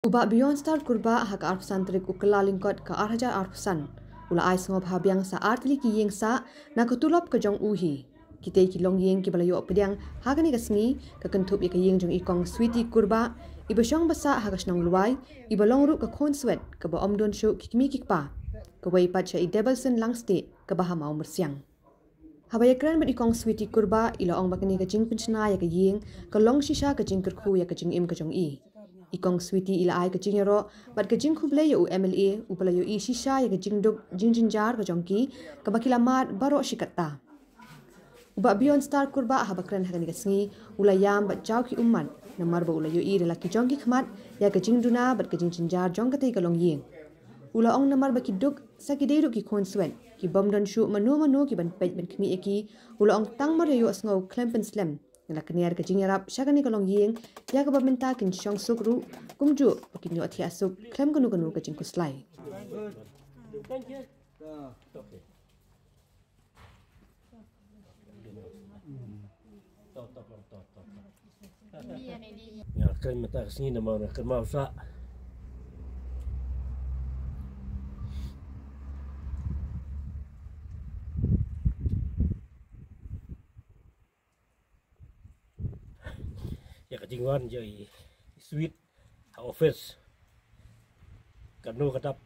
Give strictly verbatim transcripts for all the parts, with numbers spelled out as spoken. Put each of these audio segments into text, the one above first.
U Bah Beyond Star Kurbah ha ka arphew san tarik u Kyllalyngkot ka arhajar arphew san u la ai sngewbha biang sa artylli ki ïing sah na ka tulop ka jong u hi. Kitei ki longïing kiba la ïoh pdiang ha kane ka sngi ka kynthup ïa ka ïing jong i Kong Sweety Kurbah iba shong ba sah ha ka shnong Lwai, iba long ruh ka khun swet kaba ym don shuh ki kmie ki kpa. Kawei pat sha i Debelson Langstieh kaba ha Mawmyrsiang. Haba ïakren bad i Kong Sweety Kurbah i la ong ba kane ka jingpynshna ïa ka ïing ka long shisha ka jingkyrkhu ïa ka jingim ka jong i. I Kong Sweety i la ai ka jingïaroh bad ka jingkhublei ïa u M L A uba la ïohi shisha ïa ka jingduk jingjynjar ka jong ki kaba ki la mad baroh shi katta. U Bah Beyond Star Kurbah haba kren ha kane ka sngi u la ïam bad jaw ki ummat namar ba u la ïohi da la ki jong ki khmat ïa ka jingduna bad ka jingjynjar jong katei ka longïing. U la ong namar ba ki duk sa ki dei ruh ki khun swet ki bym don shuh mano mano ki ban peit ban khmih ïa ki. U la ong tang mar ïa ïohsngew khlem pynslem ngi la kner ka jingïarap sha kane ka longïing ïa kaba mynta kin shong suk ruh kumjuh ba kin ïoh thiah suk khlem kano kano ka jingkhuslai. Nga kren mynta ka sngi namar nga kynmaw sah. Ïa ka jingwan jong i Sweet ha office. Katno ka dap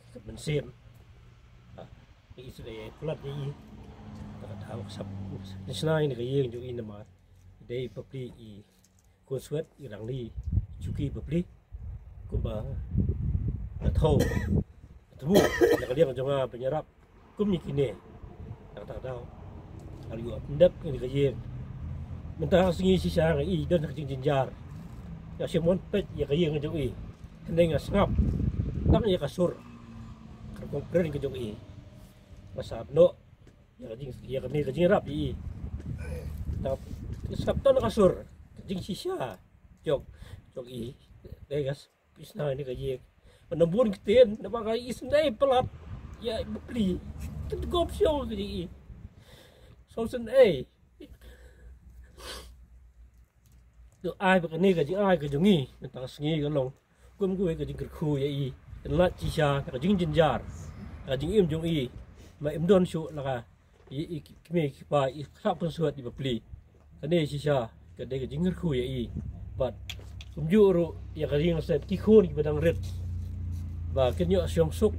ka mynsiem. Ha, i Sweet ai palat ïa i. Te ka dei ka sap, shna ïa ka ïing jong i namar dei bapli i khun swet i Rangli Shuki bapli. Kumba nga thaw, nga thaw na ka liang jong nga ban ïarap kum ïa kine. Na kata ka daw nga la ïoh pyndep ïa ka ïing. Mynta ka sngi shisha nga i don ka jingjynjar. Nga shim wan peit ïa ka ïing jong i. Hynrei nga sngap tang ïa ka sur, ka rukom kren ka jong i. Nga sngap noh ïa ka jing, ïa kane ka jingïarap ïa i. Tang sngap tang ka sur ka jingshisha jong, jong i. Dei ka pynshna ïa ka ïing. Ba na bun ktien naba ka isynei palat ïa i bapli. Ka tgop shong ka jong i. Sngewsynei. To ai ba kane ka jingai ka jong i mynta ka sngi ka long kum kawei ka jingkyrkhu ïa i. Kan lait shisha ka jingjynjar ka jingim jong i. Ma im don shuh la ka i, i kmie ki kpa i khrap pynsngewsih i bapli. Kane shisha ka dei ka jingkyrkhu ïa i. Bad kumjuh ruh ïa ka ring sep ki khun kiba dang rit ba kin ïoh shong suk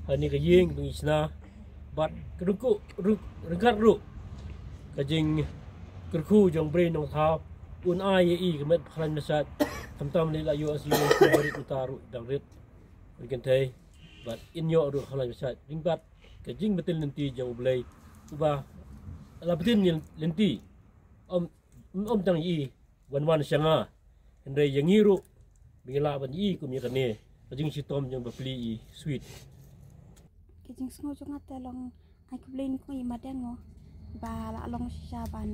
ha kane ka ïing ba ngi shna. Bad ka dei ruh ryngkat ruh ka jingkyrkhu jong Blei Nongthaw un ai ïa i ka met ba khlaiñ ba shait. Khamtam lei la ïoh sha ki barit mynta ruh dang rit. Ban kynthei bad in ïoh ruh khlaiñ ba shait. Ryngkat ka jingbatai lynti jong U Blei uba la batai lynti. Ym, ym tang ïa i ban wan sha nga, hynrei ïa ngi ruh ba ngi lah ban ïa i kum ïa kane ka jingshitom jong bapli i Sweet. Ka jingsngew jong nga te long ai khublei nyngkong ïa i Madeng mo ba la long shisha ban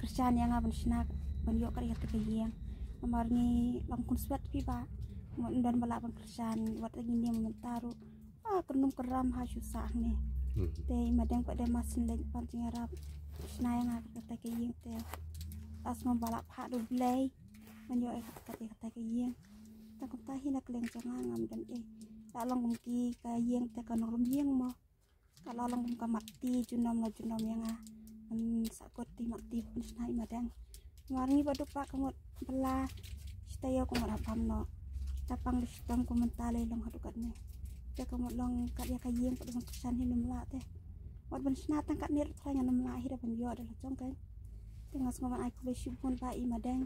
kyrshan ïa nga ban shna ban ïoh kat ïa kata ka ïing. Namar ngi long khun swet phi ba ngi don ba lah ban kyrshan wat ngi ne mynta ruh. Ah, kynrum kynram ha shu sah hangne. Hmm. Te i Madeng pat dei ma sngewlem pan jingïarap. Shna ïa nga kata ka ïing te. As ngam ba la phah da U Blei ban ïoh ïa kata ka ïing. Tang kumta hi na ka liang jong nga ngam don ei. La long kum ki ka ïing te ka nongrum ïing mo. Ka la long kum ka mat ti junom la junom ïa nga. Ngan sa kot ti mat ti pynshna i Madeng. Namar ngi ba duk ba ka mut bylla shi taïew ka mut ha bam noh. Shi tapang da shitom ka mynta lei long haduh katne. Te ka mut long kat ïa ka ïing pat ban kyrshan hi ngam lah te. Wat ban shna tang katne ruh trai ngam lah hi da ban ïoh da la jong ka. Te nga sngew ban ai khublei shibun ba i Madeng.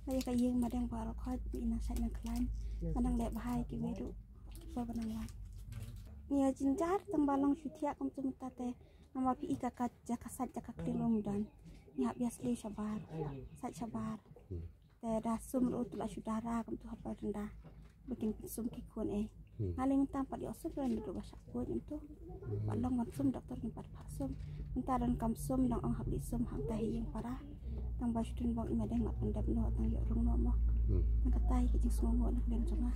Ba ïa ka ïing Madeng ba rok hoi ba i nang shait nang khlaiñ. Ba nang leh bha ïa kiwei ruh. Ba ba nang lah. Ngi ïa jynjar tang ba long shu thiah kumtu mynta te. Namar phi i ka ka jaka sait jaka kling long don. Ngi hap ïa sliew shabar. Sait shabar. Te da sum ruh tu la shu dara kumtu hap ba rynda. Ba kin pynsum ki khun eh. Nga lei mynta pat ïoh sum ruh ba shah khuid kumtu. Ba long ban sum doktor kin pat phah sum. Mynta don kam sum dang ong hap leit sum hangta ha ïing para. Tang ba shu don bok i Madeng la pyndep noh tang ïoh rung noh mo. Nang kata hi ka jingsngewnguh na ka liang jong nga.